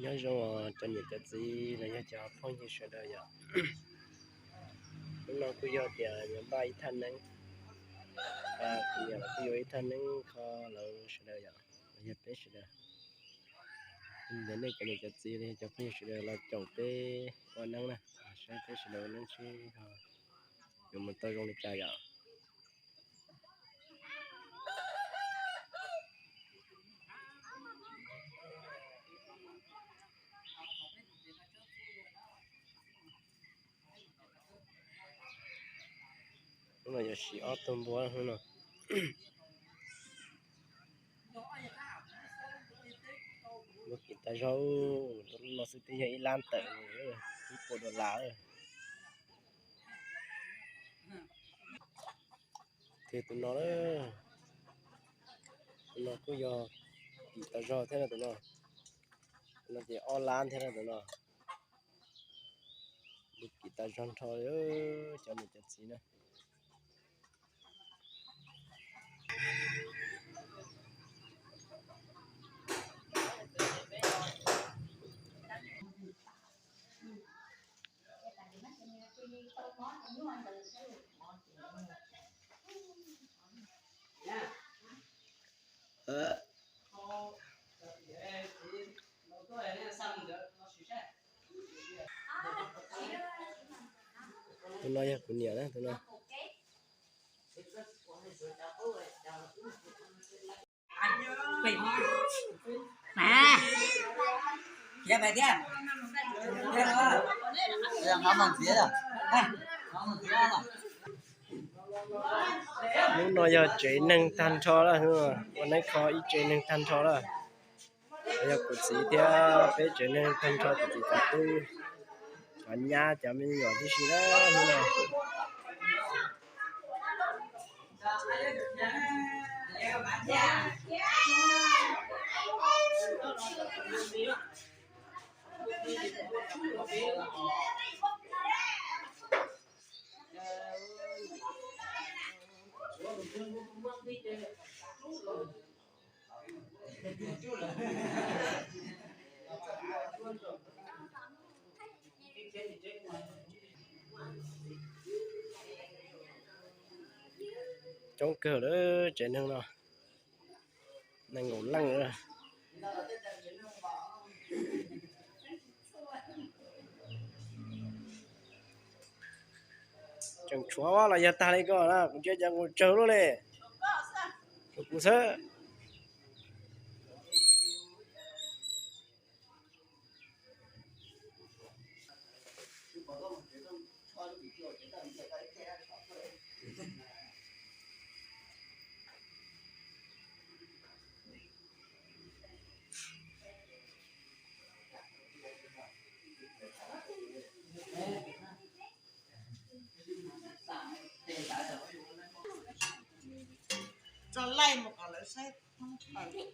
Nyob zoo os cov niam cov txiv los yog cov phooj ywg sawv daws yom. Hnub no kuj yog tias yuav npaj ib thaj neeb, kuv niam los kuj yuav ib thaj neeb kho lawv sawv daws yom, los yog peb sawv daws. Ntawm nej cov niam cov txiv los yog cov phooj ywg sawv daws los caum peb ua neeb na, saib peb sawv daws ua neeb seb yuav mus tau zoo li cas yom. Hnub no yuav siv ob tug npua hnub no. Npua kim tas zog, lub no xwb twb yog ib lab tawm, ib puas dollar. Tus no, tus no kuj yog kim tas zog thiab na tus no. Tus no ces ob lab thiab na tus no. Npua kim tas zog nrho cov niam cov txiv na. Tus no yog kuv niam na tus no. Hnub no yog tsev neeg tag nrho lawm, ua neeb kho ib tsev neeg tag nrho lawm. Yog kuv txiv thiab peb tsev neeg tag nrho, tus txiv cov tub, cov nyab, cov me nyuam tib si na hnub no. Coob kawg lawm tsev neeg no, nees nkaum leej. Tseem tshuav los yog tag li ko na, kuv ntsia cas nkaus tsawg lub li. Tshuav kuv xwb.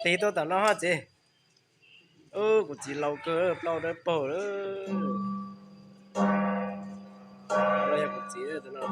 Tig tuaj tom no ho txiv. Kuv txiv laus kawg, plaub dawb paug lawm. Yog kuv txiv no.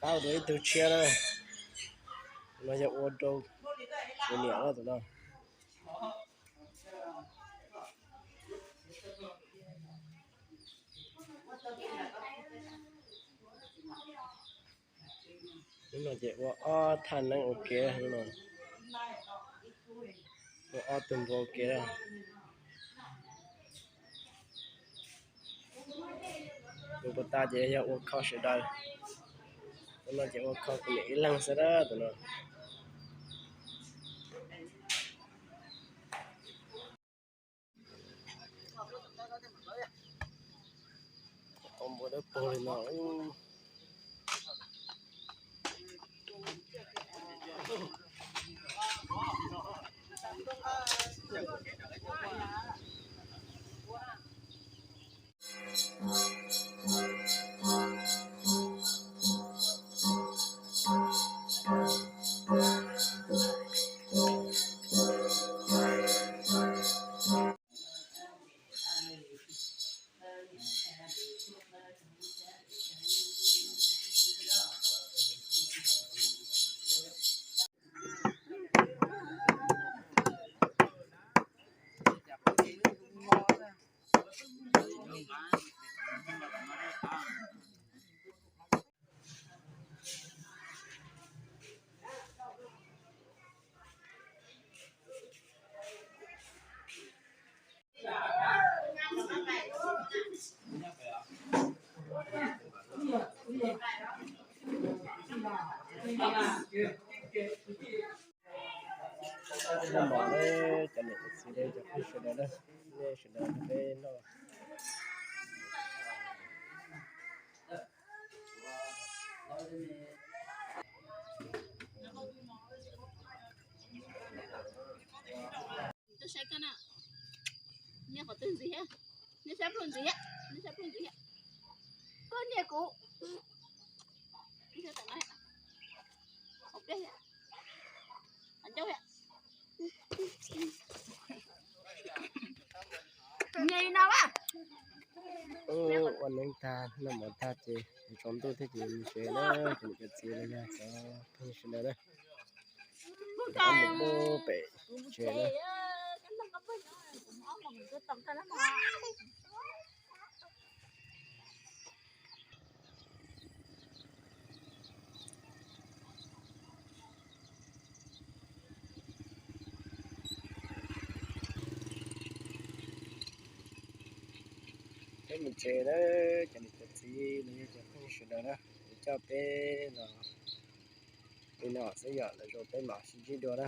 Ua dua ib tug tshiab na. Tus no yog ua rau kuv niam na tus no. Hnub no ces ua ob thaj neeb ua ke, ua ob tug npua ua ke. Tus puas tas ces yog ua kho sawv daws. Tus no ces ua kho kuv niam ib leeg xwb dab tus no. Tau npua dawb paug li no. Noj mov na, cov niam cov txiv, cov phooj ywg sawv daws na, nej sawv daws nrog peb noj. Tuaj saib koj na, nias qhov twg ntxiv thiab, nias sab pluj ntxiv thiab, nias sab pluj ntxiv thiab, koj nias kuv, nias sab tom no, qhov pliaj thiab, qhov ncauj thiab. Ua neeb tag noj mov tag ces tsaus ntuj thiab ces mus tsev na, cov niam cov txiv los yog cov phooj ywg sawv daws na. Mus pem tsev na. Peb mus tsev na, cov niam cov txiv los yog cov phooj ywg sawv daws na, es coj peb los li no xwb yom, lwm zaus peb mam sib ntsib dua na.